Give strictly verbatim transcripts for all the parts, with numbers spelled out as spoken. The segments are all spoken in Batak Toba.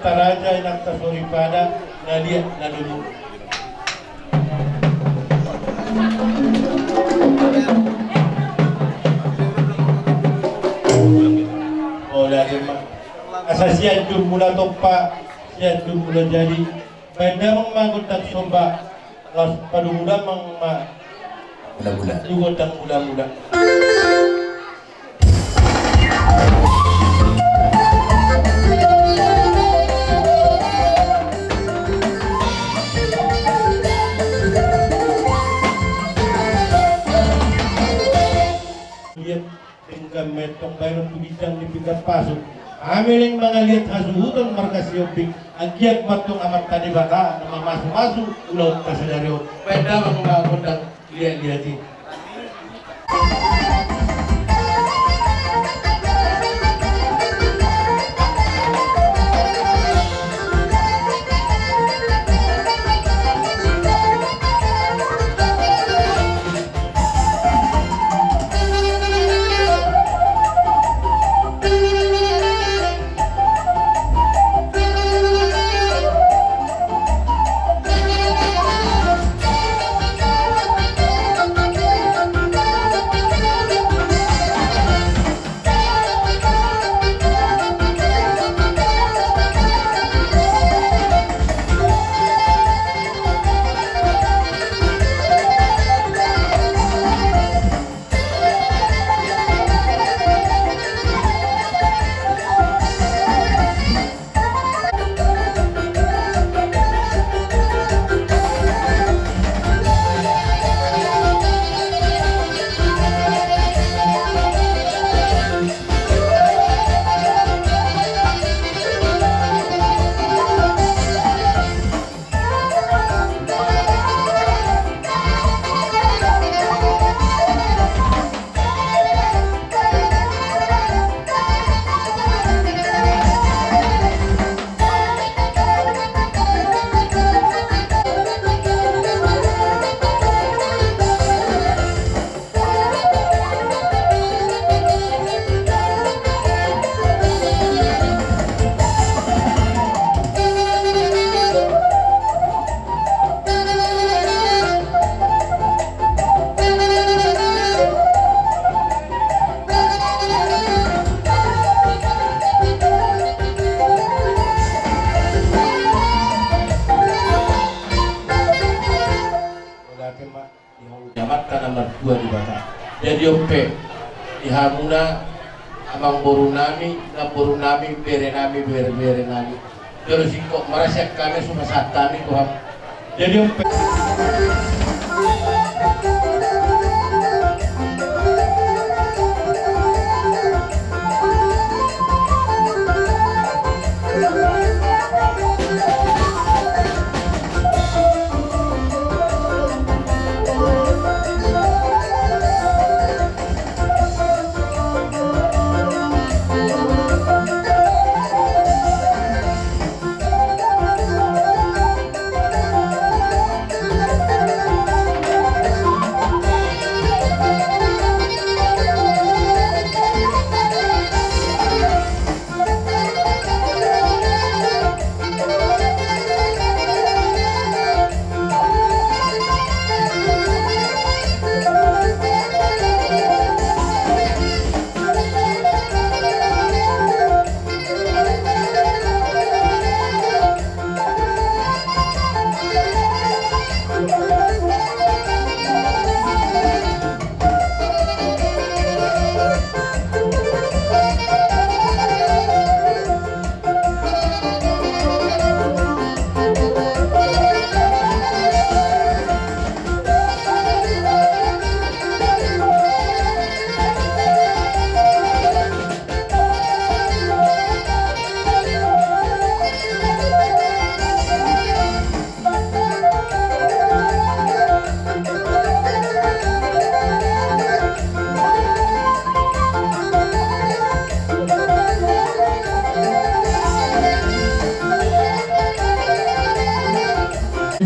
Raja, inanta soripada, na liat na dolok. Olo, ate ma. Asa Sianjur Mula Tompa, Sianjur Mula Jadi. Baen damang ma gondang somba, laos padomu damang ma. Mula-mula. Tu gondang mula-mula. Liat denggan ma antong bahenon tu ginjang ni pinggan pasu. Hami leleng mangaliat hasuhuton marga Sihombing, anggiat ma antong Amanta Debata na mamasu-masu ulaonta sadari on. Baen damang ma gondang liat-liat i. Di Amanta na martua Debata. Jadi on pe, di hamuna, amangboru nami, namboru nami, bere nami, bere-bere nami. Jolo singkop marasian hami, supasahat hami tu hamu. Jadi on pe.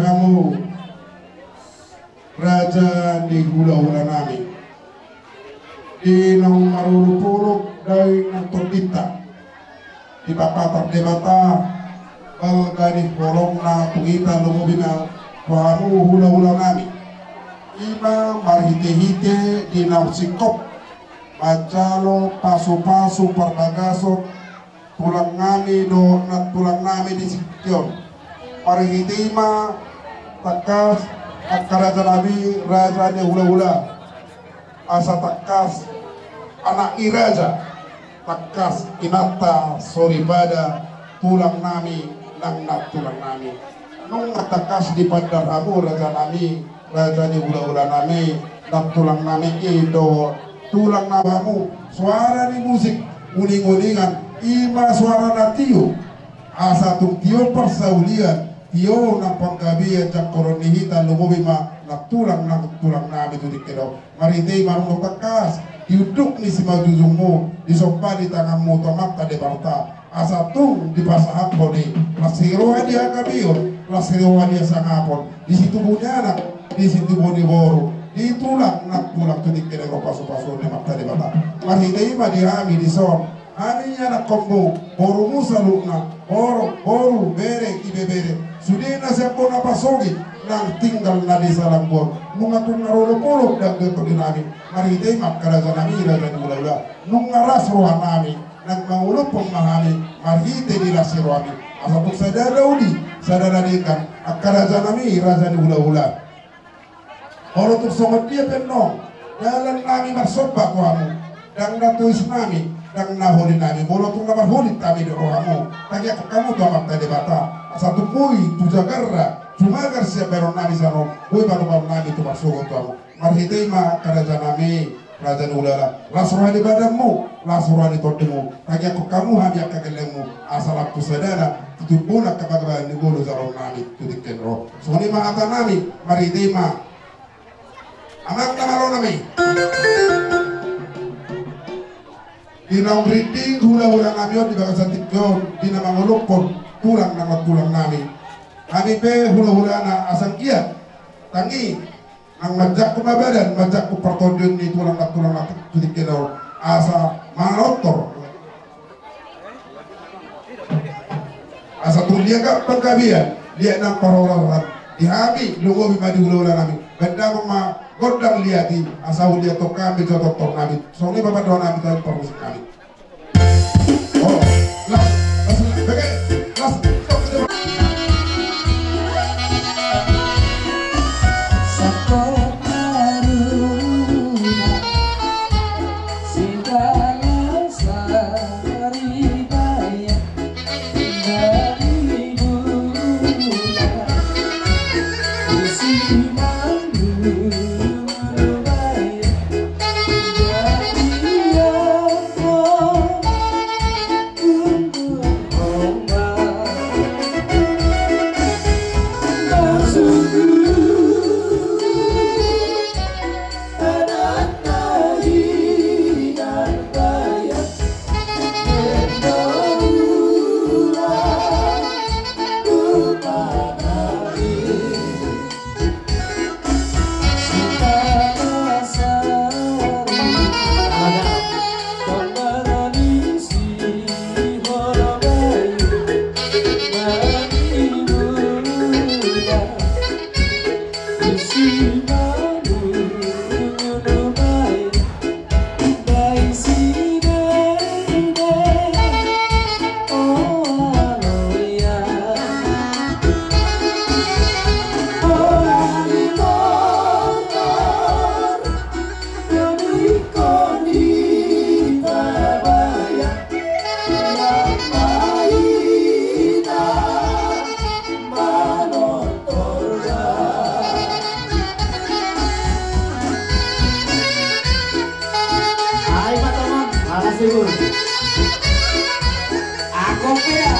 Hamu raja ni hulahula nami, di naung marolopolop dainang tondinta, dipapatar Debata Alani holongna tu hita, lumobi ma tu hamu hulahula nami. Ima marhitehite di naung singkop manjalo pasupasu parbagason tulang nami dohot nantulang nami di singkop on. Marhite i ma tangkas angka raja nami, raja ni hulahula, asa tangkas anak ni raja, tangkas inanta soripada, tulang nami nang nantulang nami. Nunga tangkas dipandar hamu raja nami, raja ni hulahula nami, nantulang nami i dohot tulang nami, hamu suara ni musik uninguningan, ima suara na tio. Asa tung tio parsaulian, tio nang panggabean jangkolon ni hita, lumobi ma nantulang, nantulang nami tu tingki on. Marhite i ma nunga tangkas di unduk ni simanjujungmu, disomba ni tanganmu tu Amanta Debata, asa tung dipasahathon i las ni roha di hagabeon, las ni roha di hasangapon, di situbu ni anak, di situbu ni boru, di tulang nantulang tu tingki on, pasupasu ni Amanta Debata. Marhite i ma di hami dison, hami anakkonmu, borumu saluhutna, boru, boru, bere, ibebere, sude na sian bona pasogit nang tinggal na di salambon, nunga tung na ro olopolop dangka tu di nami. Marhite i ma angka raja nami, raja ni hulahula, nunga las roha nami, nang mangolophon ma hami marhite di las ni rohami. Asa tung sada na uli, sada na denggan, angka raja nami, raja ni hulahula. Molo tung songon dia pe annon dalan nami marsomba tu hamu, ndang na tois nami, ndang na holi nami, molo tung na marholit hami di rohamu, tangiangkon hamu tu Amanta Debata, asa tung boi tu jagarna, jumagar sian bahenon nami sian on, boi panumpaon nami tu marsogot tu hamu. Marhite i ma angka raja nami, raja ni hulahula, las roha ni badanmu, las roha ni tondimu, tangiangkon hamu hami angka gellengmu, asa lam tu sadana, tutumbuna angka pagabean ni ngolu jaloon nami tu tingki on. Songon i ma hata nami, marhite i ma amang na malo nami. Di naung rinding hulahula nami on di bagasan tingki on, di na mangolophon tulang nang nantulang nami. Hami pe hulahulana asa anggiat tangi nang manjangkon ma badan, manjangkon partondion ni tulang nantulang nami tu tingki on, asa manortor, asa tung liat panggabean, liat nang parhorasan di hami, lumobi ma di hulahula nami. Baen damang ma gondang liat i, asa huliathon hami jo tortor nami. Songon i ma pandohan nami tu parmusik nami. Ai ma, teman, makasih, Bun. Aku pe